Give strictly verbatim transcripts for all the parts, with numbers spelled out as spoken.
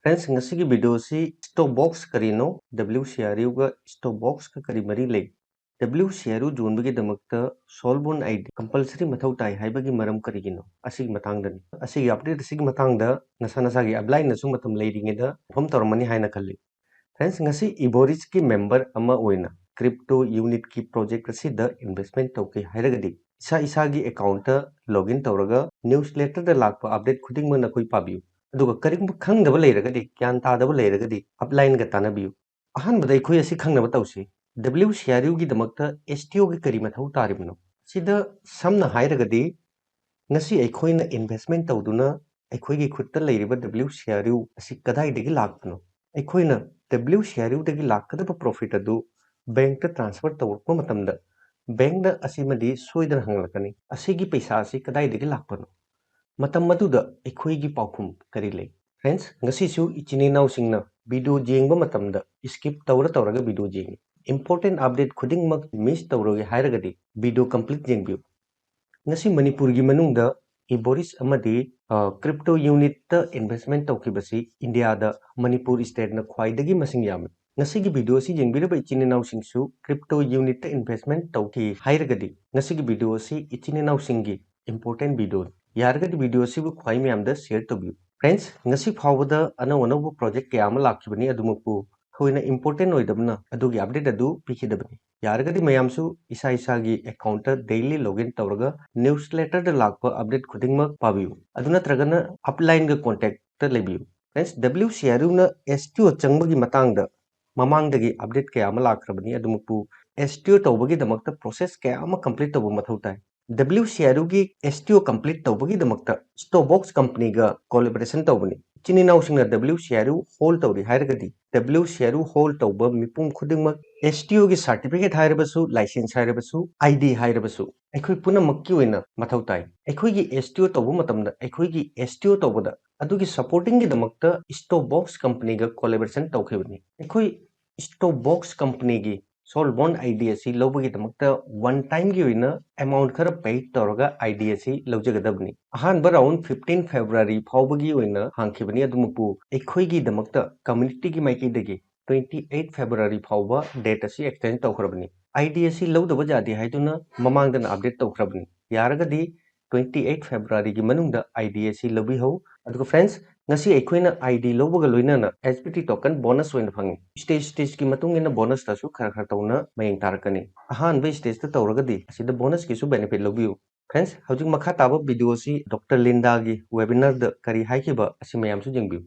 Friends, ꯉꯁꯤꯒꯤ video ꯑꯁꯤ stock box ꯀꯔꯤꯅꯣ, W C R U ꯒ stock box ꯀ ꯀꯔꯤ ꯃꯔꯤ ꯂꯩ, W C R U ꯌꯣꯟꯕꯒꯤꯗꯃꯛꯇ sole bond I D compulsory ꯃꯊꯧ ꯇꯥꯏ ꯍꯥꯏꯕꯒꯤ ꯃꯔꯝ ꯀꯔꯤꯒꯤꯅꯣ, ꯑꯁꯤꯒꯤ ꯃꯇꯥꯡꯗꯅꯤ꯫ ꯑꯁꯤꯒꯤ update ꯑꯁꯤꯒꯤ ꯃꯇꯥꯡꯗ ꯅꯁꯥ ꯅꯁꯥꯒꯤ uplineꯅꯁꯨ ꯃꯇꯝ ꯂꯩꯔꯤꯉꯩꯗ inform ꯇꯧꯔꯝꯃꯅꯤ ꯍꯥꯏꯅ ꯈꯜꯂꯤ꯫ Friends, ꯉꯁꯤ Evorisꯀꯤ member ꯑꯃ ꯑꯣꯏꯅ crypto unitꯀꯤ project ꯑꯁꯤꯗ investment ꯇꯧꯒꯦ ꯍꯥꯏꯔꯒꯗꯤ, ꯏꯁꯥ ꯏꯁꯥꯒꯤ accountꯇ login ꯇꯧꯔꯒ newsletterꯗ ꯂꯥꯛꯄ update ꯈꯨꯗꯤꯡꯃꯛ ꯅꯈꯣꯏ ꯄꯥꯕꯤꯌꯨ꯫ ꯑꯗꯨꯒ ꯀꯔꯤꯒꯨꯝꯕ ꯈꯪꯗꯕ ꯂꯩꯔꯒꯗꯤ, ꯒ꯭ꯌꯥꯟ ꯇꯥꯗꯕ ꯂꯩꯔꯒꯗꯤ uplineꯒ ꯇꯥꯟꯅꯕꯤꯌꯨ꯫ ꯑꯍꯥꯟꯕꯗ ꯑꯩꯈꯣꯏ ꯑꯁꯤ ꯈꯪꯅꯕ ꯇꯧꯁꯤ꯫ W C R Uꯒꯤꯗꯃꯛꯇ S T Oꯒꯤ ꯀꯔꯤ ꯃꯊꯧ ꯇꯥꯔꯤꯕꯅꯣ? ꯁꯤꯗ ꯁꯝꯅ ꯍꯥꯏꯔꯒꯗꯤ, ꯉꯁꯤ ꯑꯩꯈꯣꯏꯅ investment ꯇꯧꯗꯨꯅ ꯑꯩꯈꯣꯏꯒꯤ ꯈꯨꯠꯇ ꯂꯩꯔꯤꯕ W C R U ꯑꯁꯤ ꯀꯗꯥꯏꯗꯒꯤ ꯂꯥꯛꯄꯅꯣ? ꯑꯩꯈꯣꯏꯅ W C R Uꯗꯒꯤ ꯂꯥꯛꯀꯗꯕ profit ꯑꯗꯨ bankꯇ transfer ꯇꯧꯔꯛꯄ ꯃꯇꯝꯗ, bankꯅ ꯑꯁꯤꯃꯗꯤ ꯁꯣꯏꯗꯅ ꯍꯪꯂꯛꯀꯅꯤ, "ꯑꯁꯤꯒꯤ ꯄꯩꯁꯥ ꯑꯁꯤ ꯀꯗꯥꯏꯗꯒꯤ ꯂꯥꯛꯄꯅꯣ?" ꯃꯇꯝ ꯑꯗꯨꯗ ꯑꯩꯈꯣꯏꯒꯤ ꯄꯥꯎꯈꯨꯝ ꯀꯔꯤ ꯂꯩ? Friends, ꯉꯁꯤꯁꯨ ꯏꯆꯤꯟ ꯏꯅꯥꯎꯁꯤꯡꯅ video ꯌꯦꯡꯕ ꯃꯇꯝꯗ skip ꯇꯧꯔ ꯇꯧꯔꯒ video ꯌꯦꯡꯉꯤ꯫ Important update ꯈꯨꯗꯤꯡꯃꯛ miss ꯇꯧꯔꯣꯏꯒꯦ ꯍꯥꯏꯔꯒꯗꯤ video complete ꯌꯦꯡꯕꯤꯌꯨ꯫ ꯉꯁꯤ ꯃꯅꯤꯄꯨꯔꯒꯤ ꯃꯅꯨꯡꯗ Evoris ꯑꯃꯗꯤ, ꯑ, crypto unitꯇ investment ꯇꯧꯈꯤꯕꯁꯤ ꯏꯟꯗꯤꯌꯥꯗ ꯃꯅꯤꯄꯨꯔ stateꯅ ꯈ꯭ꯋꯥꯏꯗꯒꯤ ꯃꯁꯤꯡ ꯌꯥꯝꯃꯤ꯫ ꯉꯁꯤꯒꯤ video ꯑꯁꯤ ꯌꯦꯡꯕꯤꯔꯤꯕ ꯏꯆꯤꯟ ꯏꯅꯥꯎꯁꯤꯡꯁꯨ crypto unitꯇ investment ꯇꯧꯈꯤ ꯍꯥꯏꯔꯒꯗꯤ, ꯉꯁꯤꯒꯤ video ꯑꯁꯤ ꯏꯆꯤꯟ ꯏꯅꯥꯎꯁꯤꯡꯒꯤ important videoꯅꯤ꯫ ꯌꯥꯔꯒꯗꯤ video ꯑꯁꯤꯕꯨ ꯈ꯭ꯋꯥꯏ ꯃꯌꯥꯝꯗ share ꯇꯧꯕꯤꯌꯨ꯫ Friends, ꯉꯁꯤ ꯐꯥꯎꯕꯗ ꯑꯅꯧ ꯑꯅꯧꯕ project ꯀꯌꯥ ꯑꯃ ꯂꯥꯛꯈꯤꯕꯅꯤ, ꯑꯗꯨꯃꯛꯄꯨ ꯊꯣꯏꯅ important ꯑꯣꯏꯗꯕꯅ ꯑꯗꯨꯒꯤ update ꯑꯗꯨ ꯄꯤꯈꯤꯗꯕꯅꯤ꯫ ꯌꯥꯔꯒꯗꯤ ꯃꯌꯥꯝꯁꯨ ꯏꯁꯥ ꯏꯁꯥꯒꯤ accountꯇ daily login ꯇꯧꯔꯒ newsletterꯗ ꯂꯥꯛꯄ update ꯈꯨꯗꯤꯡꯃꯛ ꯄꯥꯕꯤꯌꯨ꯫ ꯑꯗꯨ ꯅꯠꯇ꯭ꯔꯒꯅ uplineꯒ contactꯇ ꯂꯩꯕꯤꯌꯨ꯫ Friends, W C R Uꯅ S T O ꯆꯪꯕꯒꯤ ꯃꯇꯥꯡꯗ ꯃꯃꯥꯡꯗꯒꯤ update ꯀꯌꯥ ꯑꯃ ꯂꯥꯛꯈ꯭ꯔꯕꯅꯤ, ꯑꯗꯨꯃꯛꯄꯨ S T O ꯇꯧꯕꯒꯤꯗꯃꯛꯇ process ꯀꯌꯥ ꯑꯃ complete ꯇꯧꯕ ꯃꯊꯧ ꯇꯥꯏ꯫ W C R Uꯒꯤ S T O complete ꯇꯧꯕꯒꯤꯗꯃꯛꯇ Stobox companyꯒ collaboration ꯇꯧꯕꯅꯤ꯫ ꯏꯆꯤꯟ ꯏꯅꯥꯎꯁꯤꯡꯅ W C R U hold ꯇꯧꯔꯤ ꯍꯥꯏꯔꯒꯗꯤ, W C R U hold ꯇꯧꯕ ꯃꯤꯄꯨꯝ ꯈꯨꯗꯤꯡꯃꯛ S T Oꯒꯤ certificate ꯍꯥꯏꯔꯕꯁꯨ, license ꯍꯥꯏꯔꯕꯁꯨ, I D ꯍꯥꯏꯔꯕꯁꯨ, ꯑꯩꯈꯣꯏ ꯄꯨꯝꯅꯃꯛꯀꯤ ꯑꯣꯏꯅ ꯃꯊꯧ ꯇꯥꯏ꯫ ꯑꯩꯈꯣꯏꯒꯤ S T O ꯇꯧꯕ ꯃꯇꯝꯗ, ꯑꯩꯈꯣꯏꯒꯤ S T O ꯇꯧꯕꯗ ꯑꯗꯨꯒꯤ supportingꯒꯤꯗꯃꯛꯇ Stobox companyꯒ collaboration ꯇꯧꯈꯤꯕꯅꯤ꯫ ꯑꯩꯈꯣꯏ Stobox companyꯒꯤ Soul Bound ID ꯑꯁꯤ ꯂꯧꯕꯒꯤꯗꯃꯛꯇ one time ꯒꯤ ꯑꯣꯏꯅ amount ꯈꯔ pay ꯇꯧꯔꯒ ID ꯑꯁꯤ ꯂꯧꯖꯒꯗꯕꯅꯤ꯫ ꯑꯍꯥꯟꯕ round fifteen February ꯐꯥꯎꯕꯒꯤ ꯑꯣꯏꯅ ꯍꯥꯡꯈꯤꯕꯅꯤ, ꯑꯗꯨꯃꯛꯄꯨ ꯑꯩꯈꯣꯏꯒꯤꯗꯃꯛꯇ community ꯒꯤ ꯃꯥꯏꯀꯩꯗꯒꯤ twenty eight February ꯐꯥꯎꯕ date ꯑꯁꯤ extend ꯇꯧꯈ꯭ꯔꯕꯅꯤ꯫ ID ꯑꯁꯤ ꯂꯧꯗꯕ ꯌꯥꯗꯦ ꯍꯥꯏꯗꯨꯅ ꯃꯃꯥꯡꯗꯅ update ꯇꯧꯈ꯭ꯔꯕꯅꯤ꯫ ꯌꯥꯔꯒꯗꯤ twenty eight February ꯒꯤ ꯃꯅꯨꯡꯗ ID ꯑꯁꯤ ꯂꯧꯕꯤꯍꯧ꯫ ꯑꯗꯨꯒ friends, ꯉꯁꯤ ꯑꯩꯈꯣꯏꯅ ID ꯂꯧꯕꯒ ꯂꯣꯏꯅꯅ SBT token bonus ꯑꯣꯏꯅ ꯐꯪꯉꯤ꯫ Stage stage ꯀꯤ ꯃꯇꯨꯡ ꯏꯟꯅ bonus ꯇꯁꯨ ꯈꯔ ꯈꯔ ꯇꯧꯅ ꯃꯌꯦꯡ ꯇꯥꯔꯛꯀꯅꯤ꯫ ꯑꯍꯥꯟꯕ stage ꯇ ꯇꯧꯔꯒꯗꯤ ꯑꯁꯤꯗ bonus ꯀꯤꯁꯨ benefit ꯂꯧꯕꯤꯌꯨ꯫ Friends, ꯍꯧꯖꯤꯛ ꯃꯈꯥ ꯇꯥꯕ video ꯑꯁꯤ Doctor Linda ꯒꯤ webinar ꯗ ꯀꯔꯤ ꯍꯥꯏꯈꯤꯕ ꯑꯁꯤ ꯃꯌꯥꯝꯁꯨ ꯌꯦꯡꯕꯤꯌꯨ꯫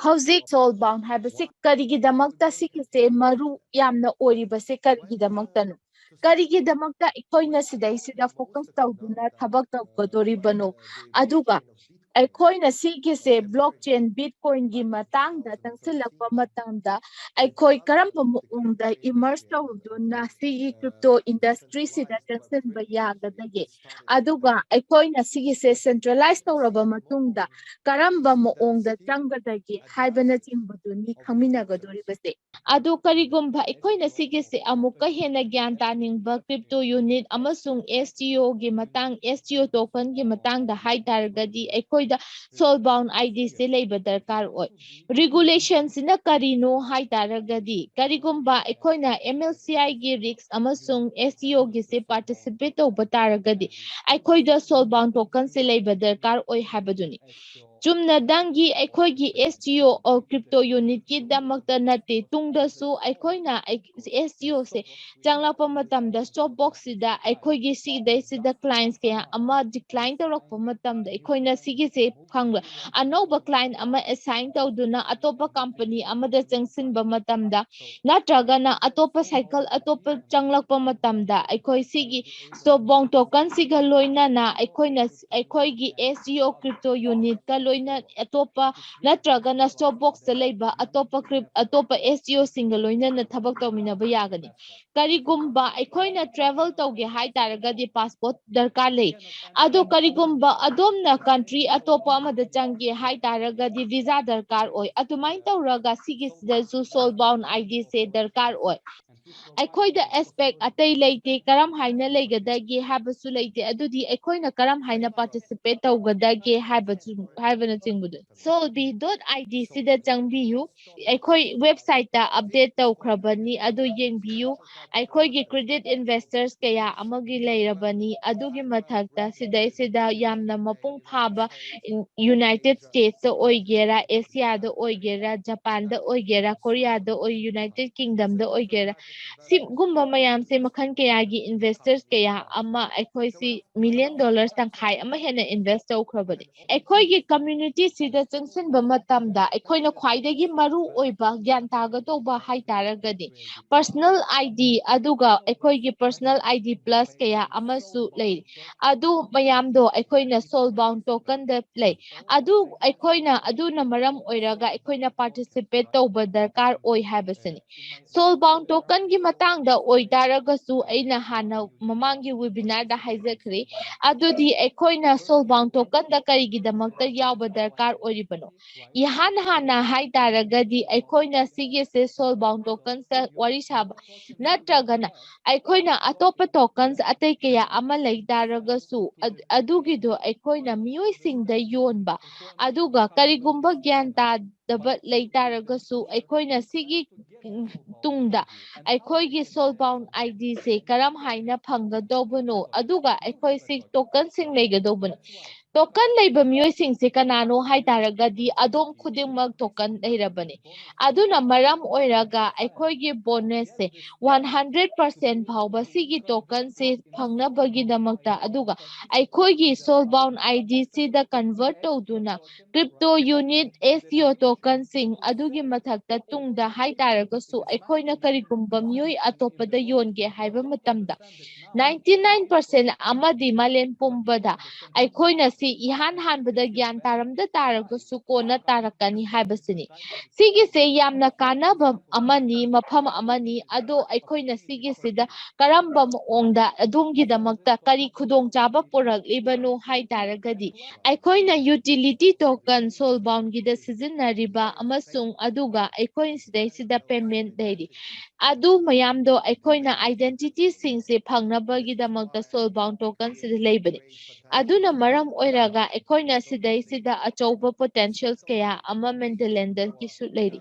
ꯍꯧꯖꯤꯛ Soul Bound ꯍꯥꯏꯕꯁꯤ ꯀꯔꯤꯒꯤꯗꯃꯛꯇ ꯁꯤꯒꯤꯁꯦ ꯃꯔꯨ ꯌꯥꯝꯅ ꯑꯣꯏꯔꯤꯕꯁꯦ ꯀꯔꯤꯒꯤꯗꯃꯛꯇꯅꯣ? ꯀꯔꯤꯒꯤꯗꯃꯛꯇ ꯑꯩꯈꯣꯏꯅ ꯁꯤꯗꯩꯁꯤꯗ focus ꯇꯧꯗꯨꯅ ꯊꯕꯛ ꯇꯧꯒꯗꯣꯔꯤꯕꯅꯣ? ꯑꯗꯨꯒ ꯑꯩꯈꯣꯏꯅ ꯁꯤꯒꯤꯁꯦ blockchain Bitcoin ꯒꯤ ꯃꯇꯥꯡꯗ ꯆꯪꯁꯤꯜꯂꯛꯄ ꯃꯇꯝꯗ ꯑꯩꯈꯣꯏ ꯀꯔꯝꯕ ꯃꯑꯣꯡꯗ immerse ꯇꯧꯗꯨꯅ ꯁꯤꯒꯤ crypto industry ꯁꯤꯗ ꯆꯪꯁꯤꯟꯕ ꯌꯥꯒꯗꯒꯦ? ꯑꯗꯨꯒ ꯑꯩꯈꯣꯏꯅ ꯁꯤꯒꯤꯁꯦ centralize ꯇꯧꯔꯕ ꯃꯇꯨꯡꯗ ꯀꯔꯝꯕ ꯃꯑꯣꯡꯗ ꯆꯪꯒꯗꯒꯦ ꯍꯥꯏꯕꯅꯆꯤꯡꯕꯗꯨꯅꯤ ꯈꯪꯃꯤꯟꯅꯒꯗꯣꯔꯤꯕꯁꯦ꯫ ꯑꯗꯨ ꯀꯔꯤꯒꯨꯝꯕ ꯑꯩꯈꯣꯏꯅ ꯁꯤꯒꯤꯁꯦ ꯑꯃꯨꯛꯀ ꯍꯦꯟꯅ ꯒ꯭ꯌꯥꯟ ꯇꯥꯅꯤꯡꯕ crypto unit ꯑꯃꯁꯨꯡ STO ꯒꯤ ꯃꯇꯥꯡ, STO token ꯒꯤ ꯃꯇꯥꯡꯗ ꯍꯥꯏ ꯇꯥꯔꯒꯗꯤ ꯑꯩꯈꯣꯏꯗ Soul Bound ID ꯁꯦ ꯂꯩꯕ ꯗꯔꯀꯥꯔ ꯑꯣꯏ꯫ Regulation ꯁꯤꯅ ꯀꯔꯤꯅꯣ ꯍꯥꯏ ꯇꯥꯔꯒꯗꯤ ꯀꯔꯤꯒꯨꯝꯕ ꯑꯩꯈꯣꯏꯅ MLCI ꯒꯤ REX ꯑꯃꯁꯨꯡ STO ꯒꯤꯁꯦ participate ꯇꯧꯕ ꯇꯥꯔꯒꯗꯤ ꯑꯩꯈꯣꯏꯗ Soul Bound token ꯁꯦ ꯂꯩꯕ ꯗꯔꯀꯥꯔ ꯑꯣꯏ ꯍꯥꯏꯕꯗꯨꯅꯤ꯫ ꯆꯨꯝꯅꯗꯪꯒꯤ ꯑꯩꯈꯣꯏꯒꯤ STO or crypto unit ꯀꯤꯗꯃꯛꯇ ꯅꯠꯇꯦ, ꯇꯨꯡꯗꯁꯨ ꯑꯩꯈꯣꯏꯅ ꯑꯩ-, STO ꯁꯦ ꯆꯪꯂꯛꯄ ꯃꯇꯝꯗ stop box ꯁꯤꯗ ꯑꯩꯈꯣꯏꯒꯤ ꯁꯤꯗꯩꯁꯤꯗ clients ꯀꯌꯥ ꯑꯃ decline ꯇꯧꯔꯛꯄ ꯃꯇꯝꯗ ꯑꯩꯈꯣꯏꯅ ꯁꯤꯒꯤꯁꯦ ꯈꯪꯕ, ꯑꯅꯧꯕ client ꯑꯃ assign ꯇꯧꯗꯨꯅ ꯑꯇꯣꯞꯄ company ꯑꯃꯗ ꯆꯪꯁꯤꯟꯕ ꯃꯇꯝꯗ ꯅꯠꯇ꯭ꯔꯒꯅ ꯑꯇꯣꯞꯄ cycle ꯑꯇꯣꯞꯄ ꯆꯪꯂꯛꯄ ꯃꯇꯝꯗ ꯑꯩꯈꯣꯏ ꯁꯤꯒꯤ Soul Bound token ꯁꯤꯒ ꯂꯣꯏꯅꯅ ꯑꯩꯈꯣꯏꯅ ꯑꯩꯈꯣꯏꯒꯤ STO crypto unit ꯀ ꯂꯣꯏꯅ ꯑꯇꯣꯞꯄ ꯅꯠꯇ꯭ꯔꯒꯅ stop box ꯇ ꯂꯩꯕ ꯑꯇꯣꯞꯄ cryp-, ꯑꯇꯣꯞꯄ STO ꯁꯤꯡꯒ ꯂꯣꯏꯅꯅ ꯊꯕꯛ ꯇꯧꯃꯤꯟꯅꯕ ꯌꯥꯒꯅꯤ꯫ ꯀꯔꯤꯒꯨꯝꯕ ꯑꯩꯈꯣꯏꯅ travel ꯇꯧꯒꯦ ꯍꯥꯏ ꯇꯥꯔꯒꯗꯤ passport ꯗꯔꯀꯥꯔ ꯂꯩ꯫ ꯑꯗꯣ ꯀꯔꯤꯒꯨꯝꯕ ꯑꯗꯣꯝꯅ country ꯑꯇꯣꯞꯄ ꯑꯃꯗ ꯆꯪꯒꯦ ꯍꯥꯏ ꯇꯥꯔꯒꯗꯤ visa ꯗꯔꯀꯥꯔ ꯑꯣꯏ꯫ ꯑꯗꯨꯃꯥꯏꯅ ꯇꯧꯔꯒ ꯁꯤꯒꯤꯁꯤꯗꯁꯨ Soul Bound ID ꯁꯦ ꯗꯔꯀꯥꯔ ꯑꯣꯏ꯫ ꯑꯩꯈꯣꯏꯗ ꯑꯦꯁꯄꯦꯛ ꯑꯇꯩ ꯂꯩꯇꯦ, ꯀꯔꯝ ꯍꯥꯏꯅ ꯂꯩꯒꯗꯒꯦ ꯍꯥꯏꯕꯁꯨ ꯂꯩꯇꯦ꯫ ꯑꯗꯨꯗꯤ ꯑꯩꯈꯣꯏꯅ ꯀꯔꯝ ꯍꯥꯏꯅ ꯄꯥꯔꯇꯤꯁꯤꯄꯦꯠ ꯇꯧꯒꯗꯒꯦ ꯍꯥꯏꯕꯁꯨ, ꯍꯥꯏꯕꯅꯆꯤꯡꯕꯗꯨ꯫ Solvay dot I D ꯁꯤꯗ ꯆꯪꯕꯤꯌꯨ꯫ ꯑꯩꯈꯣꯏ ꯋꯦꯕꯁꯥꯏꯠꯇ ꯑꯞꯗꯦꯠ ꯇꯧꯈ꯭ꯔꯕꯅꯤ, ꯑꯗꯨ ꯌꯦꯡꯕꯤꯌꯨ꯫ ꯑꯩꯈꯣꯏꯒꯤ ꯀ꯭ꯔꯦꯗꯤꯠ ꯏꯟꯚꯦꯁꯇꯔꯁ ꯀꯌꯥ ꯑꯃꯒꯤ ꯂꯩꯔꯕꯅꯤ꯫ ꯑꯗꯨꯒꯤ ꯃꯊꯛꯇ ꯁꯤꯗꯩꯁꯤꯗ ꯌꯥꯝꯅ ꯃꯄꯨꯡ ꯐꯥꯕ ꯌꯨꯅꯥꯏꯇꯦꯠ ꯁ꯭ꯇꯦꯠꯁꯇ ꯑꯣꯏꯒꯦꯔꯥ, ꯑꯦꯁꯤꯌꯥꯗ ꯑꯣꯏꯒꯦꯔꯥ, ꯖꯄꯥꯟꯗ ꯑꯣꯏꯒꯦꯔꯥ, ꯀꯣꯔꯤꯌꯥꯗ ꯑꯣꯏ, ꯌꯨꯅꯥꯏꯇꯦꯠ ꯀꯤꯡꯗꯝꯗ ꯑꯣꯏꯒꯦꯔꯥ, ꯁꯤꯒꯨꯝꯕ ꯃꯌꯥꯝꯁꯦ ꯃꯈꯜ ꯀꯌꯥꯒꯤ ꯏꯟꯚꯦꯁꯇꯔꯁ ꯀꯌꯥ ꯑꯃ ꯑꯩꯈꯣꯏꯁꯤ ꯃꯤꯂꯤꯌꯟ ꯗꯣꯂꯔꯁ ꯇꯪꯈꯥꯏ ꯑꯃ ꯍꯦꯟꯅ ꯏꯟꯚꯦꯁ ꯇꯧꯈ꯭ꯔꯕꯅꯤ꯫ ꯑꯩꯈꯣꯏꯒꯤ ꯀꯝꯃ꯭ꯌꯨꯅꯤꯇꯤꯁꯤꯗ ꯆꯪꯁꯤꯟꯕ ꯃꯇꯝꯗ ꯑꯩꯈꯣꯏꯅ ꯈ꯭ꯋꯥꯏꯗꯒꯤ ꯃꯔꯨ ꯑꯣꯏꯕ ꯒ꯭ꯌꯥꯟ ꯇꯥꯒꯗꯧꯕ ꯍꯥꯏ ꯇꯥꯔꯒꯗꯤ personal I D, ꯑꯗꯨꯒ ꯑꯩꯈꯣꯏꯒꯤ personal I D plus ꯀꯌꯥ ꯑꯃꯁꯨ ꯂꯩꯔꯤ꯫ ꯑꯗꯨ ꯃꯌꯥꯝꯗꯣ ꯑꯩꯈꯣꯏꯅ soul bound tokenꯗ ꯂꯩ꯫ ꯑꯗꯨ ꯑꯩꯈꯣꯏꯅ, ꯑꯗꯨꯅ ꯃꯔꯝ ꯑꯣꯏꯔꯒ ꯑꯩꯈꯣꯏꯅ ꯄꯥꯔꯇꯤꯁꯤꯄꯦꯠ ꯇꯧꯕ ꯗꯔꯀꯥꯔ ꯑꯣꯏ ꯍꯥꯏꯕꯁꯤꯅꯤ꯫ Soul bound tokenꯒꯤ ꯃꯇꯥꯡꯗ ꯑꯣꯏꯇꯥꯔꯒꯁꯨ ꯑꯩꯅ ꯍꯥꯟꯅ ꯃꯃꯥꯡꯒꯤ ꯋꯦꯕꯤꯅꯥꯔꯗ ꯍꯥꯏꯖꯈ꯭ꯔꯦ꯫ ꯑꯗꯨꯗꯤ ꯑꯩꯈꯣꯏꯅ soul bound tokenꯗ ꯀꯔꯤꯒꯤꯗꯃꯛꯇ ꯌꯥꯎꯕ ꯗꯔꯀꯥꯔ ꯑꯣꯏꯔꯤꯕꯅꯣ? ꯏꯍꯥꯟ ꯍꯥꯟꯅ ꯍꯥꯏ ꯇꯥꯔꯒꯗꯤ ꯑꯩꯈꯣꯏꯅ ꯁꯤꯒꯤꯁꯦ soul bound tokensꯇ ꯋꯥꯔꯤ ꯁꯥꯕ ꯅꯠꯇ꯭ꯔꯒꯅ ꯑꯩꯈꯣꯏꯅ ꯑꯇꯣꯞꯄ tokens ꯑꯇꯩ ꯀꯌꯥ ꯑꯃ ꯂꯩ ꯇꯥꯔꯒꯁꯨ ꯑꯗ-, ꯑꯗꯨꯒꯤꯗꯣ ꯑꯩꯈꯣꯏꯅ ꯃꯤꯑꯣꯏꯁꯤꯡꯗ ꯌꯣꯟꯕ, ꯑꯗꯨꯒ ꯀꯔꯤꯒꯨꯝꯕ ꯒ꯭ꯌꯥꯟ ꯇꯥꯗꯕ ꯂꯩ ꯇꯥꯔꯒꯁꯨ ꯑꯩꯈꯣꯏꯅ ꯁꯤꯒꯤ ꯎꯝ, ꯇꯨꯡꯗ ꯑꯩꯈꯣꯏꯒꯤ soul bound I Dꯁꯦ ꯀꯔꯝ ꯍꯥꯏꯅ ꯐꯪꯒꯗꯧꯕꯅꯣ, ꯑꯗꯨꯒ ꯑꯩꯈꯣꯏꯁꯤ tokenꯁꯤꯡ ꯂꯩꯒꯗꯧꯕꯅꯤ꯫ Token ꯂꯩꯕ ꯃꯤꯑꯣꯏꯁꯤꯡꯁꯦ ꯀꯅꯥꯅꯣ ꯍꯥꯏ ꯇꯥꯔꯒꯗꯤ ꯑꯗꯣꯝ ꯈꯨꯗꯤꯡꯃꯛ token ꯂꯩꯔꯕꯅꯤ꯫ ꯑꯗꯨꯅ ꯃꯔꯝ ꯑꯣꯏꯔꯒ ꯑꯩꯈꯣꯏꯒꯤ bonusꯁꯦ one hundred percent ꯐꯥꯎꯕ ꯁꯤꯒꯤ tokenꯁꯦ ꯐꯪꯅꯕꯒꯤꯗꯃꯛꯇ, ꯑꯗꯨꯒ ꯑꯩꯈꯣꯏꯒꯤ soul bound I Dꯁꯤꯗ convert ꯇꯧꯗꯨꯅ crypto unit S T O tokenꯁꯤꯡ ꯑꯗꯨꯒꯤ ꯃꯊꯛꯇ ꯇꯨꯡꯗ ꯍꯥꯏ ꯇꯥꯔꯒꯁꯨ ꯑꯩꯈꯣꯏꯅ ꯀꯔꯤꯒꯨꯝꯕ ꯃꯤꯑꯣꯏ ꯑꯇꯣꯞꯄꯗ ꯌꯣꯟꯒꯦ ꯍꯥꯏꯕ ꯃꯇꯝꯗ ninety nine percent ꯑꯃꯗꯤ ꯃꯥꯂꯦꯝ ꯄꯨꯝꯕꯗ ꯑꯩꯈꯣꯏꯅ ꯁꯤ ꯏꯍꯥꯟ ꯍꯥꯟꯕꯗ ꯒ꯭ꯌꯥꯟ ꯇꯥꯔꯝꯗ ꯇꯥꯔꯒꯁꯨ ꯀꯣꯟꯅ ꯇꯥꯔꯛꯀꯅꯤ ꯍꯥꯏꯕꯁꯤꯅꯤ꯫ ꯁꯤꯒꯤꯁꯦ ꯌꯥꯝꯅ ꯀꯥꯟꯅꯕ ꯑꯃꯅꯤ, ꯃꯐꯝ ꯑꯃꯅꯤ꯫ ꯑꯗꯣ ꯑꯩꯈꯣꯏꯅ ꯁꯤꯒꯤꯁꯤꯗ ꯀꯔꯝꯕ ꯃꯑꯣꯡꯗ ꯑꯗꯣꯝꯒꯤꯗꯃꯛꯇ ꯀꯔꯤ ꯈꯨꯗꯣꯡꯆꯥꯕ ꯄꯨꯔꯛꯂꯤꯕꯅꯣ ꯍꯥꯏ ꯇꯥꯔꯒꯗꯤ, ꯑꯩꯈꯣꯏꯅ utility token soulbound ꯒꯤꯗ ꯁꯤꯖꯤꯟꯅꯔꯤꯕ ꯑꯃꯁꯨꯡ ꯑꯗꯨꯒ ꯑꯩꯈꯣꯏ ꯁꯤꯗꯩꯁꯤꯗ payment ꯂꯩꯔꯤ꯫ ꯑꯗꯨ ꯃꯌꯥꯝꯗꯣ ꯑꯩꯈꯣꯏꯅ identity ꯁꯤꯡꯁꯦ ꯐꯪꯅꯕꯒꯤꯗꯃꯛꯇ soulbound token ꯁꯤꯗ ꯂꯩꯕꯅꯤ꯫ ꯑꯗꯨꯅ ꯃꯔꯝ ꯑꯣꯏꯔꯒ ꯑꯩꯈꯣꯏꯅ ꯁꯤꯗꯩꯁꯤꯗ ꯑꯆꯧꯕ potentials ꯀꯌꯥ ꯑꯃ Mandaland ꯗꯒꯤꯁꯨ ꯂꯩꯔꯤ꯫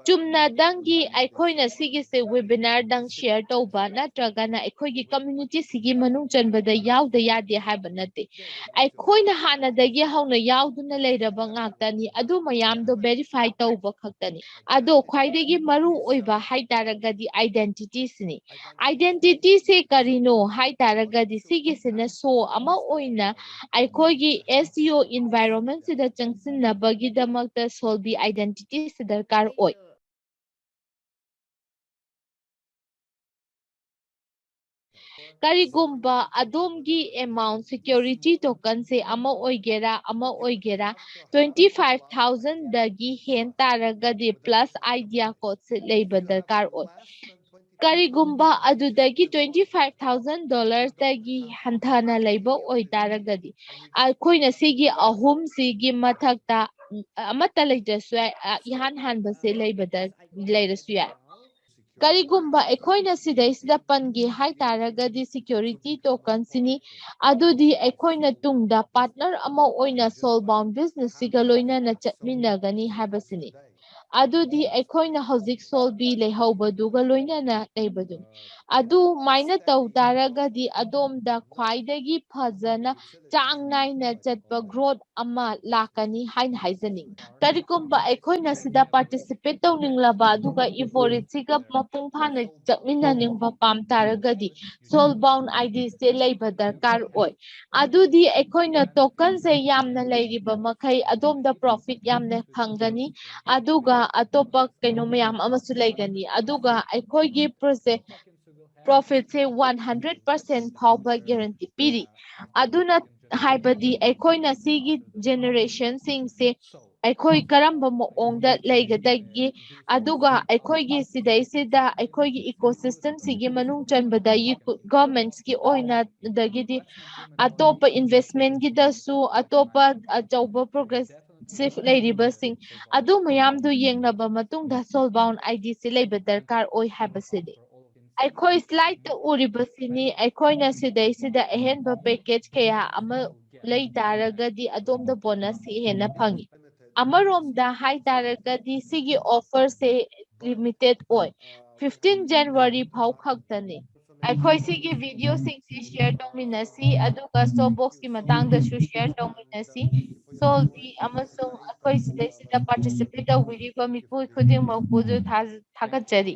ꯆꯨꯝꯅꯗꯪꯒꯤ ꯑꯩꯈꯣꯏꯅ ꯁꯤꯒꯤꯁꯦ webinar ꯗꯪ share ꯇꯧꯕ ꯅꯠꯇ꯭ꯔꯒꯅ ꯑꯩꯈꯣꯏꯒꯤ community ꯁꯤꯒꯤ ꯃꯅꯨꯡ ꯆꯟꯕꯗ ꯌꯥꯎꯗ ꯌꯥꯗꯦ ꯍꯥꯏꯕ ꯅꯠꯇꯦ꯫ ꯑꯩꯈꯣꯏꯅ ꯍꯥꯟꯅꯗꯒꯤ ꯍꯧꯅ ꯌꯥꯎꯗꯨꯅ ꯂꯩꯔꯕ ꯉꯥꯛꯇꯅꯤ꯫ ꯑꯗꯨ ꯃꯌꯥꯝꯗꯣ verify ꯇꯧꯕ ꯈꯛꯇꯅꯤ꯫ ꯑꯗꯣ ꯈ꯭ꯋꯥꯏꯗꯒꯤ ꯃꯔꯨ ꯑꯣꯏꯕ ꯍꯥꯏ ꯇꯥꯔꯒꯗꯤ identity ꯁꯤꯅꯤ꯫ Identity ꯁꯦ ꯀꯔꯤꯅꯣ ꯍꯥꯏ ꯇꯥꯔꯒꯗꯤ, ꯁꯤꯒꯤꯁꯤꯅ show ꯑꯃ ꯑꯣꯏꯅ ꯑꯩꯈꯣꯏꯒꯤ SEO environment ꯁꯤꯗ ꯆꯪꯁꯤꯟꯅꯕꯒꯤꯗꯃꯛꯇ Solvi identity ꯁꯤ ꯗꯔꯀꯥꯔ ꯑꯣꯏ꯫ ꯀꯔꯤꯒꯨꯝꯕ ꯑꯗꯣꯝꯒꯤ amount, security token ꯁꯦ ꯑꯃ ꯑꯣꯏꯒꯦꯔꯥ ꯑꯃ ꯑꯣꯏꯒꯦꯔꯥ, twenty five thousand ꯗꯒꯤ ꯍꯦꯟ ꯇꯥꯔꯒꯗꯤ plus idea code ꯁꯦ ꯂꯩꯕ ꯗꯔꯀꯥꯔ ꯑꯣꯏ꯫ ꯀꯔꯤꯒꯨꯝꯕ ꯑꯗꯨꯗꯒꯤ twenty five thousand dollars ꯇꯒꯤ ꯍꯟꯊꯅ ꯂꯩꯕ ꯑꯣꯏꯇꯥꯔꯒꯗꯤ, ꯑꯩꯈꯣꯏꯅ ꯁꯤꯒꯤ ꯑꯍꯨꯝꯁꯤꯒꯤ ꯃꯊꯛꯇ ꯑꯃꯠꯇ ꯂꯩꯇ꯭ꯔꯁꯨ ꯌꯥꯏ, ꯑ, ꯏꯍꯥꯟ ꯍꯥꯟꯕꯁꯦ ꯂꯩꯕꯗ, ꯂꯩꯔꯁꯨ ꯌꯥꯏ꯫ ꯀꯔꯤꯒꯨꯝꯕ ꯑꯩꯈꯣꯏꯅ ꯁꯤꯗꯩꯁꯤꯗ ꯄꯟꯒꯦ ꯍꯥꯏ ꯇꯥꯔꯒꯗꯤ security token ꯁꯤꯅꯤ꯫ ꯑꯗꯨꯗꯤ ꯑꯩꯈꯣꯏꯅ ꯇꯨꯡꯗ partner ꯑꯃ ꯑꯣꯏꯅ Solvi business ꯁꯤꯒ ꯂꯣꯏꯅꯅ ꯆꯠꯃꯤꯟꯅꯒꯅꯤ ꯍꯥꯏꯕꯁꯤꯅꯤ꯫ ꯑꯗꯨꯗꯤ ꯑꯩꯈꯣꯏꯅ ꯍꯧꯖꯤꯛ Solvi ꯂꯩꯍꯧꯕꯗꯨꯒ ꯂꯣꯏꯅꯅ ꯂꯩꯕꯗꯨꯅꯤ꯫ ꯑꯗꯨꯃꯥꯏꯅ ꯇꯧ ꯇꯥꯔꯒꯗꯤ ꯑꯗꯣꯝꯗ ꯈ꯭ꯋꯥꯏꯗꯒꯤ ꯐꯖꯅ ꯆꯥꯡ ꯅꯥꯏꯅ ꯆꯠꯄ growth ꯑꯃ ꯂꯥꯛꯀꯅꯤ ꯍꯥꯏꯅ ꯍꯥꯏꯖꯅꯤꯡꯏ꯫ ꯀꯔꯤꯒꯨꯝꯕ ꯑꯩꯈꯣꯏꯅ ꯁꯤꯗ participate ꯇꯧꯅꯤꯡꯂꯕ ꯑꯗꯨꯒ Evorit ꯁꯤꯒ ꯃꯄꯨꯡ ꯐꯥꯅ ꯆꯠꯃꯤꯟꯅꯅꯤꯡꯕ ꯄꯥꯝ ꯇꯥꯔꯒꯗꯤ Solvi ID ꯁꯦ ꯂꯩꯕ ꯗꯔꯀꯥꯔ ꯑꯣꯏ꯫ ꯑꯗꯨꯗꯤ ꯑꯩꯈꯣꯏꯅ token ꯁꯦ ꯌꯥꯝꯅ ꯂꯩꯔꯤꯕ ꯃꯈꯩ ꯑꯗꯣꯝꯗ profit ꯌꯥꯝꯅ ꯐꯪꯒꯅꯤ, ꯑꯗꯨꯒ ꯑꯇꯣꯞꯄ ꯀꯩꯅꯣ ꯃꯌꯥꯝ ꯑꯃꯁꯨ ꯂꯩꯒꯅꯤ꯫ ꯑꯗꯨꯒ ꯑꯩꯈꯣꯏꯒꯤ project profit ꯁꯦ one hundred percent ꯐꯥꯎꯕ guarantee ꯄꯤꯔꯤ꯫ ꯑꯗꯨꯅ ꯍꯥꯏꯕꯗꯤ ꯑꯩꯈꯣꯏꯅ ꯁꯤꯒꯤ ꯖꯦꯅꯦꯔꯦꯁꯟꯁꯤꯡꯁꯦ ꯑꯩꯈꯣꯏ ꯀꯔꯝꯕ ꯃꯑꯣꯡꯗ ꯂꯩꯒꯗꯒꯦ, ꯑꯗꯨꯒ ꯑꯩꯈꯣꯏꯒꯤ ꯁꯤꯗꯩꯁꯤꯗ ꯑꯩꯈꯣꯏꯒꯤ ꯏꯀꯣꯁꯤꯁꯇꯦꯝꯁꯤꯒꯤ ꯃꯅꯨꯡ ꯆꯟꯕꯗ ꯒꯚꯔꯟꯃꯦꯟꯠꯁꯀꯤ ꯑꯣꯏꯅ, ꯑꯗꯒꯤꯗꯤ ꯑꯇꯣꯞꯄ ꯏꯟꯚꯦꯁ꯭ꯇꯃꯦꯟꯠꯀꯤꯗꯁꯨ, ꯑꯇꯣꯞꯄ ꯑꯆꯧꯕ ꯄ꯭ꯔꯣꯒ꯭ꯔꯦꯁꯤꯚ ꯂꯩꯔꯤꯕꯁꯤꯡ, ꯑꯗꯨ ꯃꯌꯥꯝꯗꯨ ꯌꯦꯡꯂꯕ ꯃꯇꯨꯡꯗ ꯁꯣꯜꯕꯥꯎꯟ ꯑꯥꯏ ꯗꯤꯁꯤ ꯂꯩꯕ ꯗꯔꯀꯥꯔ ꯑꯣꯏ ꯍꯥꯏꯕꯁꯤꯅꯤ꯫ ꯑꯩꯈꯣꯏ ꯁ꯭ꯂꯥꯏꯗꯇ ꯎꯔꯤꯕꯁꯤꯅꯤ, ꯑꯩꯈꯣꯏꯅ ꯁꯤꯗꯩꯁꯤꯗ ꯑꯍꯦꯟꯕ ꯄꯦꯀꯦꯖ ꯀꯌꯥ ꯑꯃ ꯂꯩ ꯇꯥꯔꯒꯗꯤ ꯑꯗꯣꯝꯗ ꯕꯣꯅꯁ ꯍꯦꯟꯅ ꯐꯪꯏ꯫ ꯑꯃꯔꯣꯝꯗ ꯍꯥꯏ ꯇꯥꯔꯒꯗꯤ ꯁꯤꯒꯤ ꯑꯣꯐꯔꯁꯦ ꯂꯤꯃꯤꯇꯦꯠ ꯑꯣꯏ, ꯐꯤꯐꯇꯤꯟ ꯖꯅꯋꯥꯔꯤ ꯐꯥꯎ ꯈꯛꯇꯅꯤ꯫ ꯑꯩꯈꯣꯏ ꯁꯤꯒꯤ ꯚꯤꯗꯤꯑꯣꯁꯤꯡꯁꯤ ꯁꯤꯌꯔ ꯇꯧꯃꯤꯟꯅꯁꯤ, ꯑꯗꯨꯒ ꯁꯣꯞ ꯕꯣꯛꯁꯀꯤ ꯃꯇꯥꯡꯗꯁꯨ ꯁꯤꯌꯔ ꯇꯧꯃꯤꯟꯅꯁꯤ꯫ ꯁꯣꯜꯗꯤ ꯑꯃꯁꯨꯡ ꯑꯩꯈꯣꯏ ꯁꯤꯗꯩꯁꯤꯗ ꯄꯥꯔꯇꯤꯁꯤꯄꯦꯠ ꯇꯧꯕꯤꯔꯤꯕ ꯃꯤꯄꯨꯝ ꯈꯨꯗꯤꯡꯃꯛꯄꯨꯁꯨ ꯊꯥꯖ-, ꯊꯥꯒꯠꯆꯔꯤ꯫